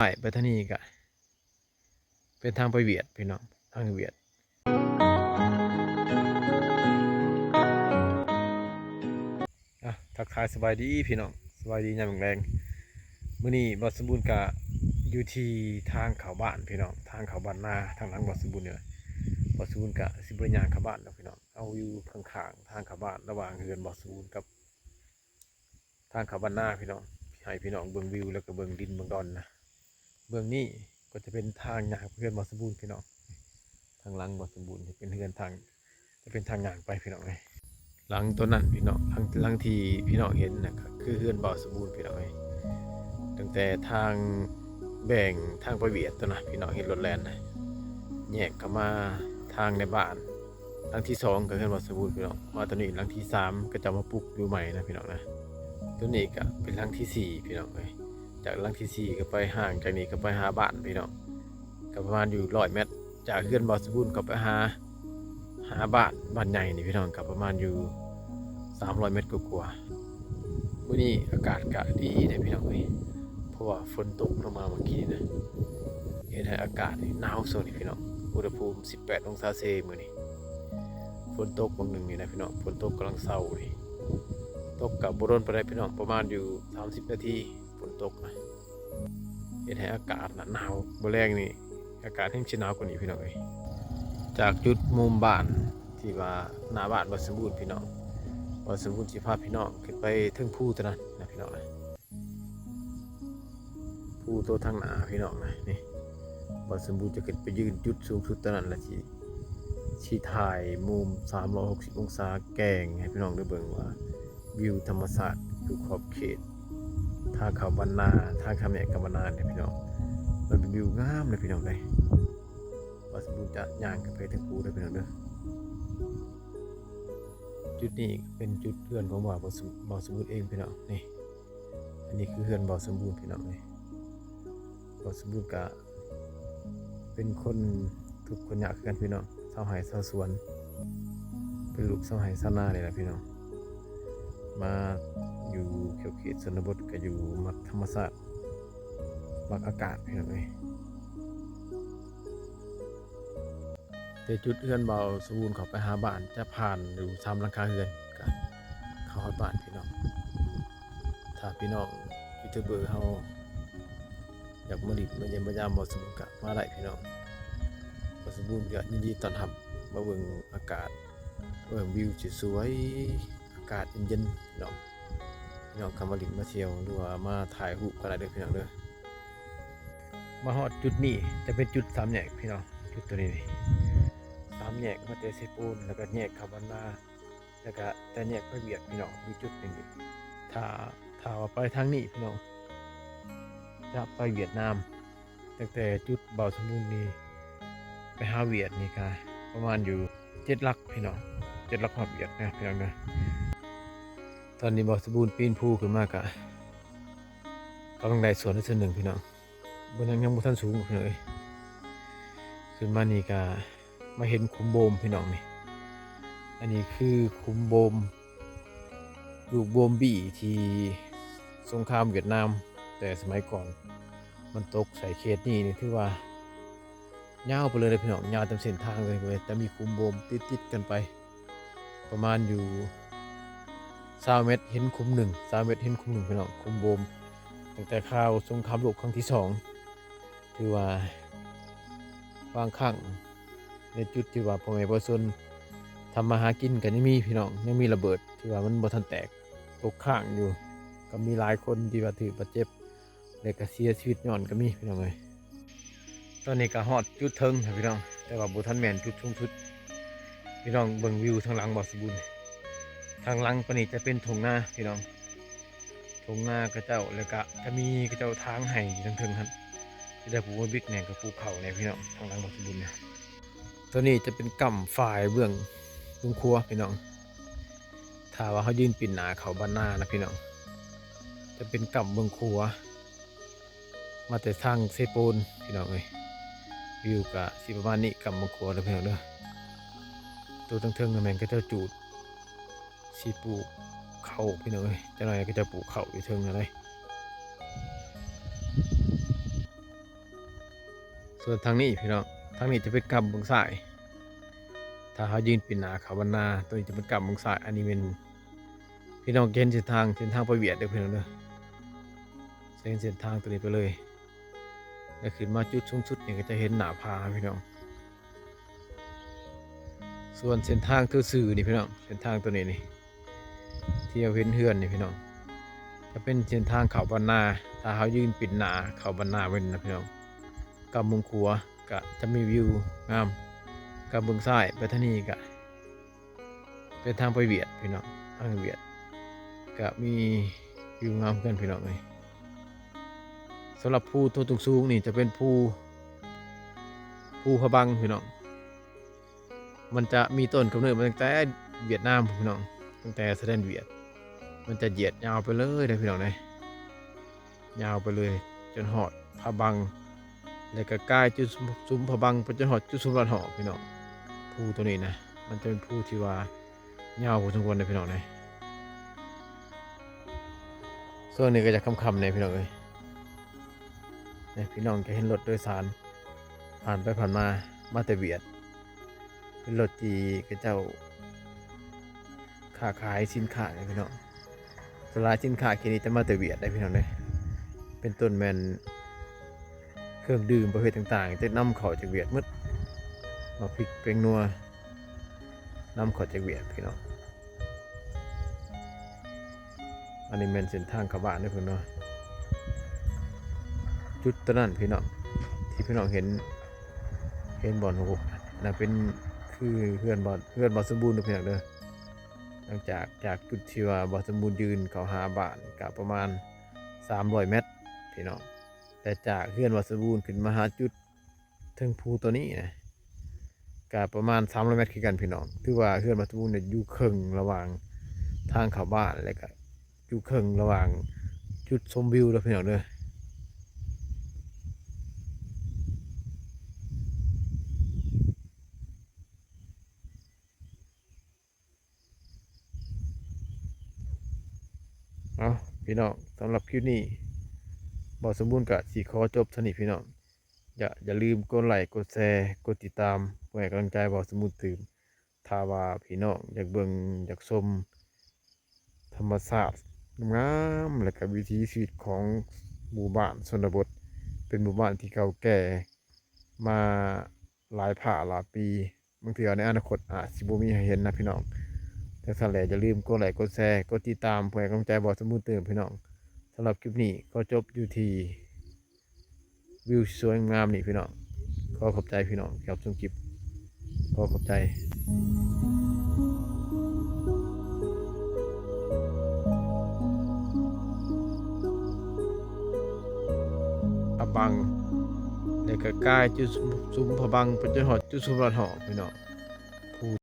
ໄປທາງນີ້ກະເປັນທາງໄປຫວຽດພີ່ນ້ອງ ທາງຫວຽດ. ອ່ະ ທັກທາຍສະບາຍດີພີ່ນ້ອງ ສະບາຍດີຍາມແລງໆ. ມື້ນີ້ບ່າວສົມບູນກະຢູ່ທີ່ທາງເຂົ້າບ້ານພີ່ນ້ອງ ທາງເຂົ້າບ້ານນາ ທາງຫຼັງບ່າວສົມບູນນີ້ແຫຼະ. ບ່າວສົມບູນກະຊິບໍ່ໄດ້ຍ່າງເຂົ້າບ້ານດອກພີ່ນ້ອງ ເຮົາຢູ່ຂ້າງໆທາງເຂົ້າບ້ານ ລະຫວ່າງເຮືອນບ່າວສົມບູນກັບ ທາງເຂົ້າບ້ານນາພີ່ນ້ອງ ໃຫ້ພີ່ນ້ອງເບິ່ງວິວ ແລ້ວກໍເບິ່ງດິນເບິ່ງດອນນະ. ເບື້ອງນີ້ກໍຈະເປັນທາງຍ່າງໄປເຮືອນບ່າວສົມບູນພີ່ນ້ອງ ທາງຫຼັງບ່າວສົມບູນຈະເປັນເຮືອນທາງ ຈະເປັນທາງຍ່າງໄປພີ່ນ້ອງເອີຍ. ຫຼັງຕົວນັ້ນພີ່ນ້ອງ ຫຼັງ ຫຼັງທີ່ພີ່ນ້ອງເຫັນນະ ກໍຄືເຮືອນບ່າວສົມບູນພີ່ນ້ອງເອີຍ. ຕັ້ງແຕ່ທາງແບ່ງທາງໄປຫວຽດຕົວນະ ພີ່ນ້ອງເຫັນລົດແລ່ນນະ ແຍກເຂົ້າມາທາງໃນບ້ານ ຫຼັງທີສອງກໍເຮືອນບ່າວສົມບູນພີ່ນ້ອງ. ມາຕົວນີ້ຫຼັງທີສາມ ເຂົາເຈົ້າມາປຸກຢູ່ໃໝ່ນະພີ່ນ້ອງນະ. ຕົວນີ້ກໍເປັນຫຼັງທີສີ່ພີ່ນ້ອງເອີຍ. ຈາກຫຼັງທີສີ່ກໍໄປ ຫ່າງຈາກນີ້ກໍໄປຫາບ້ານພີ່ນ້ອງ ກໍປະມານຢູ່ຮ້ອຍແມັດ. ຈາກເຮືອນບ່າວສົມບູນກໍໄປຫາ ຫາບ້ານ ບ້ານໃຫຍ່ນີ້ພີ່ນ້ອງ ກໍປະມານຢູ່ສາມຮ້ອຍແມັດກວ່າໆ. ມື້ນີ້ອາກາດກະດີເດ້ພີ່ນ້ອງເອີຍ ເພາະວ່າຝົນຕົກລົງມາເມື່ອກີ້ນີ້ນະ ເຮັດໃຫ້ອາກາດນີ້ໜາວຊ່ວງນີ້ພີ່ນ້ອງ. ອຸນຫະພູມສິບແປດອົງສາເຊ ມື້ນີ້. ຝົນຕົກຫວ່າງໜຶ່ງນີ້ນະພີ່ນ້ອງ ຝົນຕົກກຳລັງເຊົານີ້ ຕົກກະບໍ່ດົນປານໃດພີ່ນ້ອງ ປະມານຢູ່ສາມສິບນາທີ ຝົນຕົກນະ. ເຮັດໃຫ້ອາກາດໜາວ ມື້ແລງນີ້ອາກາດແຮ່ງຊິໜາວກວ່ານີ້ພີ່ນ້ອງເອີຍ. ຈາກຈຸດມຸມບ້ານທີ່ວ່າໜ້າບ້ານບ່າວສົມບູນພີ່ນ້ອງ ບ່າວສົມບູນຊິພາພີ່ນ້ອງຂຶ້ນໄປເທິງພູຕົວນັ້ນນະພີ່ນ້ອງນະ ພູຕົວທາງໜ້າພີ່ນ້ອງນະ. ນີ້ບ່າວສົມບູນຈະຂຶ້ນໄປຢືນຈຸດສູງສຸດຕົວນັ້ນ ແລ້ວຊິ ຊິຖ່າຍມຸມສາມຮ້ອຍຫົກສິບອົງສາແກງໃຫ້ພີ່ນ້ອງໄດ້ເບິ່ງວ່າ ວິວທຳມະຊາດຢູ່ຂອບເຂດທາງເຂົ້າບ້ານນາ ທາງຂ້າມແຍກກັບບ້ານນານີ້ພີ່ນ້ອງ ມັນເປັນວິວງາມເລີຍພີ່ນ້ອງເອີຍ. ບ່າວສົມບູນຈະຍ່າງຂຶ້ນໄປເທິງພູເດີພີ່ນ້ອງເດີ. ຈຸດນີ້ເປັນຈຸດເຮືອນຂອງບ່າວ ບ່າວສົມ ບ່າວສົມບູນເອງພີ່ນ້ອງ. ນີ້ ອັນນີ້ຄືເຮືອນບ່າວສົມບູນພີ່ນ້ອງເອີຍ. ບ່າວສົມບູນກະເປັນຄົນທຸກຄົນຍາກຄືກັນພີ່ນ້ອງ ຊາວໄຮ່ຊາວສວນ ເປັນລູກຊາວໄຮ່ຊາວນານີ້ແຫຼະພີ່ນ້ອງ. ມາຢູ່ແຖວເຂດຊົນນະບົດກໍຢູ່ ມັກທຳມະຊາດ ມັກອາກາດພີ່ນ້ອງເອີຍ. ແຕ່ຈຸດເຮືອນບ່າວສົມບູນເຂົ້າໄປຫາບ້ານ ຈະຜ່ານຢູ່ສາມຫຼັງຄາເຮືອນ ກະເຂົ້າຮອດບ້ານພີ່ນ້ອງ. ຖ້າພີ່ນ້ອງຢູທູບເບີເຮົາຢາກມາຫຼິ້ນມາຢ້ຽມມາຢາມບ່າວສົມບູນກະມາໄດ້ພີ່ນ້ອງ. ບ່າວສົມບູນກະຍິນດີຕ້ອນຮັບ ມາເບິ່ງອາກາດ ເບິ່ງວິວສວຍໆ ອາກາດເຢັນໆ ພີ່ນ້ອງ. ພີ່ນ້ອງກໍມາຫຼິ້ນມາທ່ຽວ ຫຼືວ່າມາຖ່າຍຮູບກໍໄດ້ເດີພີ່ນ້ອງເດີ. ມາຮອດຈຸດນີ້ຈະເປັນຈຸດສາມແຍກພີ່ນ້ອງ ຈຸດຕົວນີ້ນີ້ ສາມແຍກມາແຕ່ເຊໂປນ ແລ້ວກໍແຍກເຂົ້າບ້ານນາ ແລ້ວກະຈະແຍກໄປຫວຽດພີ່ນ້ອງ ຢູ່ຈຸດນີ້. ຖ້າ ຖ້າວ່າໄປທາງນີ້ພີ່ນ້ອງ ຈະໄປຫວຽດນາມ. ຕັ້ງແຕ່ຈຸດບ່າວສົມບູນນີ້ໄປຫາຫວຽດນີ້ກະປະມານຢູ່ເຈັດຫຼັກພີ່ນ້ອງ ເຈັດຫຼັກຮອດຫວຽດນະພີ່ນ້ອງເດີ. ຕອນນີ້ບ່າວສົມບູນປີນພູຂຶ້ນມາກະກຳລັງໄດ້ສ່ວນໃດສ່ວນໜຶ່ງພີ່ນ້ອງ. ບໍ່ ຍັງ ຍັງບໍ່ທັນສູງພີ່ນ້ອງເອີຍ. ຂຶ້ນມານີ້ກະ ມາເຫັນຂຸມໂບມພີ່ນ້ອງນີ້. ອັນນີ້ຄືຂຸມໂບມ ລູກໂບມບີ່ທີ່ສົງຄາມຫວຽດນາມແຕ່ສະໄໝກ່ອນ ມັນຕົກໃສ່ເຂດນີ້ນີ້ ຖືວ່າຍາວໄປເລີຍເດ້ພີ່ນ້ອງ ຍາວຕາມເສັ້ນທາງເລີຍ. ແຕ່ມີຂຸມໂບມຕິດໆກັນໄປ ປະມານຢູ່ຊາວແມັດເຫັນຂຸມໜຶ່ງ ຊາວແມັດເຫັນຂຸມໜຶ່ງພີ່ນ້ອງ ຂຸມໂບມ. ຕັ້ງແຕ່ຄາວສົງຄາມໂລກຄັ້ງທີສອງ ຖືວ່າບາງຄັ້ງໃນຈຸດທີ່ວ່າພໍ່ແມ່ປະຊາຊົນທຳມາຫາກິນກໍຍັງມີພີ່ນ້ອງ ຍັງມີລະເບີດທີ່ວ່າມັນບໍ່ທັນແຕກຕົກຄ້າງຢູ່ ກໍມີຫຼາຍຄົນທີ່ວ່າຖືກບາດເຈັບ ແລະກໍເສຍຊີວິດຍ້ອນກໍມີພີ່ນ້ອງເອີຍ. ຕອນນີ້ກໍຮອດຈຸດເທິງແລ້ວພີ່ນ້ອງ ແຕ່ວ່າບໍ່ທັນແມ່ນຈຸດສູງສຸດ. ພີ່ນ້ອງເບິ່ງວິວທາງຫຼັງບ່າວສົມບູນ ທາງຫຼັງປານີ້ຈະເປັນທົ່ງນາພີ່ນ້ອງ ທົ່ງນາເຂົາເຈົ້າ ແລ້ວກະຈະມີເຂົາເຈົ້າຖາງໄຮ່ຢູ່ທາງເທິງຫັ້ນ ເຂົາເຈົ້າປູກໝາກບິກແດ່ ກໍປູກເຂົ້າແດ່ພີ່ນ້ອງ ທາງຫຼັງບ່າວສົມບູນນີ້. ຕົວນີ້ຈະເປັນກ້ຳຝາຍເບື້ອງ ເບື້ອງຂວາພີ່ນ້ອງ ຖ້າວ່າເຮົາຢືນປິ່ນໜ້າເຂົ້າບ້ານນານະພີ່ນ້ອງ ຈະເປັນກ້ຳເບື້ອງຂວາ ມາແຕ່ທາງເຊໂປນພີ່ນ້ອງເອີຍ. ວິວກະຊິປະມານນີ້ ກ້ຳເບື້ອງຂວາເດີພີ່ນ້ອງເດີ. ໂຕເທິງໆນັ້ນແມ່ນເຂົາເຈົ້າຈູດ ຊິປູກເຂົ້າພີ່ນ້ອງເອີຍ ຈັກໜ້ອຍເຂົາເຈົ້າປູກເຂົ້າຢູ່ເທິງຫັ້ນເດ້. ສ່ວນທາງນີ້ພີ່ນ້ອງ ທາງນີ້ຈະເປັນກຳເບື້ອງຊ້າຍ ຖ້າເຮົາຢືນປິ່ນໜ້າເຂົ້າບ້ານນາ ໂຕນີ້ຈະເປັນກຳເບື້ອງຊ້າຍ. ອັນນີ້ແມ່ນ ພີ່ນ້ອງຈະເຫັນເສັ້ນທາງ ເສັ້ນທາງໄປຫວຽດເດີພີ່ນ້ອງເດີ ຈະເຫັນເສັ້ນທາງໂຕນີ້ໄປເລີຍ ແລ້ວຂຶ້ນມາຈຸດສູງສຸດນີ້ກໍຈະເຫັນໜ້າຜາພີ່ນ້ອງ. ສ່ວນເສັ້ນທາງຊື່ໆນີ້ພີ່ນ້ອງ ເສັ້ນທາງໂຕນີ້ນີ້ ທີ່ເຮົາເຫັນເຮືອນນີ້ພີ່ນ້ອງ ຈະເປັນເສັ້ນທາງເຂົ້າບ້ານນາ. ຖ້າເຮົາຢືນປິ່ນໜ້າເຂົ້າບ້ານນາແມ່ນນະພີ່ນ້ອງ ກຳເບື້ອງຂວາກະຈະມີວິວງາມ ກຳເບື້ອງຊ້າຍໄປທາງນີ້ກະເປັນທາງໄປຫວຽດພີ່ນ້ອງ ທາງຫວຽດກະມີວິວງາມຄືກັນພີ່ນ້ອງເອີຍ. ສຳລັບພູໂຕສູງໆນີ້ຈະເປັນພູ ພູພະບັງພີ່ນ້ອງ ມັນຈະມີຕົ້ນກຳເນີດມາຕັ້ງແຕ່ຫວຽດນາມພຸ້ນພີ່ນ້ອງ ຕັ້ງແຕ່ຊາຍແດນຫວຽດ ມັນຈະຫວຽດຍາວໄປເລີຍເດີພີ່ນ້ອງເດີ ຍາວໄປເລີຍຈົນຮອດພະບັງ ແລ້ວກໍກາຍຈຸດສຸມພະບັງໄປຈົນຮອດຈຸດສຸມລອດຫອກພີ່ນ້ອງ. ພູໂຕນີ້ນະ ມັນຈະເປັນພູທີ່ວ່າຍາວພໍສົມຄວນເດີພີ່ນ້ອງເດີ. ຊ່ວງນີ້ກໍຈະຄ່ຳໆແດ່ພີ່ນ້ອງເອີຍ ນີ້ພີ່ນ້ອງຈະເຫັນລົດໂດຍສານຜ່ານໄປຜ່ານມາ ມາແຕ່ຫວຽດ ເປັນລົດທີ່ເຂົາເຈົ້າຄ້າຂາຍສິນຄ້າເດ້ພີ່ນ້ອງ. ສ່ວນຫຼາຍສິນຄ້າເຂດນີ້ຈະມາແຕ່ຫວຽດເດ້ພີ່ນ້ອງເດ້ ເປັນຕົ້ນແມ່ນເຄື່ອງດື່ມປະເພດຕ່າງໆ ຈະນຳເຂົ້າຈາກຫວຽດໝົດ ໝາກພິກ ແປ້ງນົວ ນຳເຂົ້າຈາກຫວຽດພີ່ນ້ອງ. ອັນນີ້ແມ່ນເສັ້ນທາງເຂົ້າບ້ານເດີເພິ່ນເນາະ ຈຸດໂຕນັ້ນພີ່ນ້ອງ ທີ່ພີ່ນ້ອງເຫັນ ເຫັນບໍ່ ອັນນັ້ນເປັນ ຄືເຮືອນບ່າວ ເຮືອນບ່າວສົມບູນເດີພີ່ນ້ອງເດີ. ຫຼັງຈາກ ຈາກຈຸດທີ່ວ່າບ່າວສົມບູນຢືນເຂົ້າຫາບ້ານກະປະມານສາມຮ້ອຍແມັດພີ່ນ້ອງ ແຕ່ຈາກເຮືອນບ່າວສົມບູນຂຶ້ນມາຫາຈຸດ ເທິງພູໂຕນີ້ນະ ກະປະມານສາມຮ້ອຍແມັດຄືກັນພີ່ນ້ອງ. ຖືວ່າເຮືອນບ່າວສົມບູນນີ້ຢູ່ເຄິ່ງລະຫວ່າງທາງເຂົ້າບ້ານ ແລະກະຢູ່ເຄິ່ງລະຫວ່າງຈຸດຊົມວິວເດີພີ່ນ້ອງເດີ. ເອົາພີ່ນ້ອງ ສຳລັບຄລິບນີ້ ບ່າວສົມບູນກະຊິຂໍຈົບເທົ່ານີ້ພີ່ນ້ອງ. ຢ່າ ຢ່າລືມກົດໄລ້ ກົດແຊ ກົດຕິດຕາມ ເພື່ອໃຫ້ກຳລັງໃຈບ່າວສົມບູນຕື່ມ. ຖ້າວ່າພີ່ນ້ອງຢາກເບິ່ງ ຢາກຊົມທຳມະຊາດງາມໆ ແລະກະວິຖີຊີວິດຂອງໝູ່ບ້ານຊົນນະບົດ ເປັນໝູ່ບ້ານທີ່ເກົ່າແກ່ມາຫຼາຍພະຫຼາຍປີ ບາງເທື່ອໃນອະນາຄົດອາດຊິບໍ່ມີໃຫ້ເຫັນນະພີ່ນ້ອງ. ຈັ່ງຊັ້ນແຫຼະ ຢ່າລືມກົດໄລ້ ກົດແຊ ກົດຕິດຕາມ ເພື່ອໃຫ້ກຳລັງໃຈບ່າວສົມບູນຕື່ມພີ່ນ້ອງ. ສຳລັບຄລິບນີ້ຂໍຈົບຢູ່ທີ່ວິວສວຍງາມນີ້ພີ່ນ້ອງ. ຂໍຂອບໃຈພີ່ນ້ອງທີ່ຮັບຊົມຄລິບ. ຂໍຂອບໃຈ. ພະບັງ ແລ້ວກໍກາຍຈຸດສຸມ ສຸມພະບັງໄປຈົນຮອດຈຸດສຸມລອດຫອກພີ່ນ້ອງ.